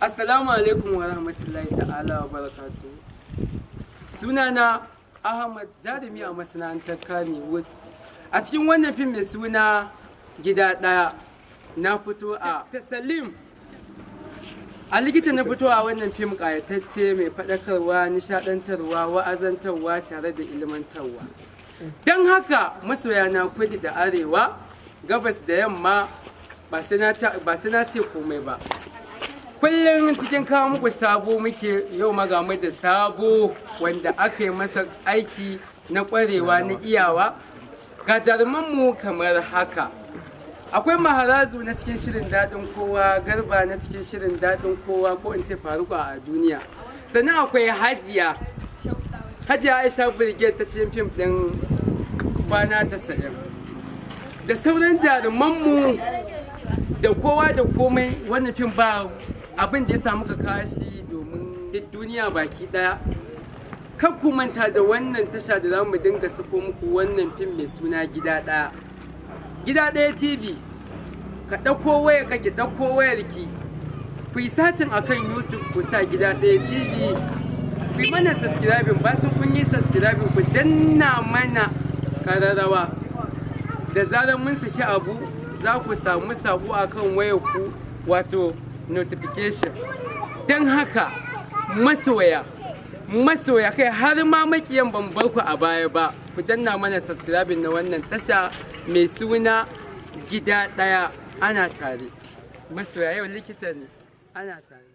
Assalamu alaikum wa rahmatullahi ta'ala wa barakatuhu. Sunana Ahmad, jarumi a masana'antar Kannywood. A cikin wannan fim mai suna Gida Ɗaya, na fito a Salim. A likita na fito a wannan fim ƙayatacce mai faɗakarwa, nishaɗantarwa, wa'azantarwa tare da ilmantarwa. Don haka masoya na kudu da arewa, gabas da yamma, ba sai na ce komai ba. Kullum cikin kawo muku sabo muke. Yau ma ga mu da sabo wanda aka yi masa aiki na kwarewa, na iyawa. Ga jarumanmu kamar haka: akwai Maharazu na cikin shirin Daɗin Kowa, Garba na cikin shirin Daɗin Kowa, ko in ce Faruku a duniya. Sannan akwai Hajiya, Hajiya Aisha Brigade ta cikin fim ɗin Kwana 90, da sauran jarumanmu da kowa da komai. Wannan fim ba abin da ya samu ka kashi domin duk duniya baki daya. Kar ku manta da wannan tasha da za mu dinga sako muku wannan fim mai suna Gida Ɗaya, Gida Ɗaya TV. Ka ɗauko wayar ka, ki ɗauko wayar ki, ku yi searching akan YouTube, ku sa Gida Ɗaya TV, ku yi mana subscribing. Bacin kun yi subscribing, ku danna mana ƙararrawa. Da zarar mun saki abu, za ku samu sabo akan wayar ku, wato notification. Don haka masoya, masoya, kai har ma makiyan, ban bar ku a baya ba. Ku danna mana subscribing na wannan tasha mai suna Gida Ɗaya. Ana tare, masoya. Yau likita ne, ana tare.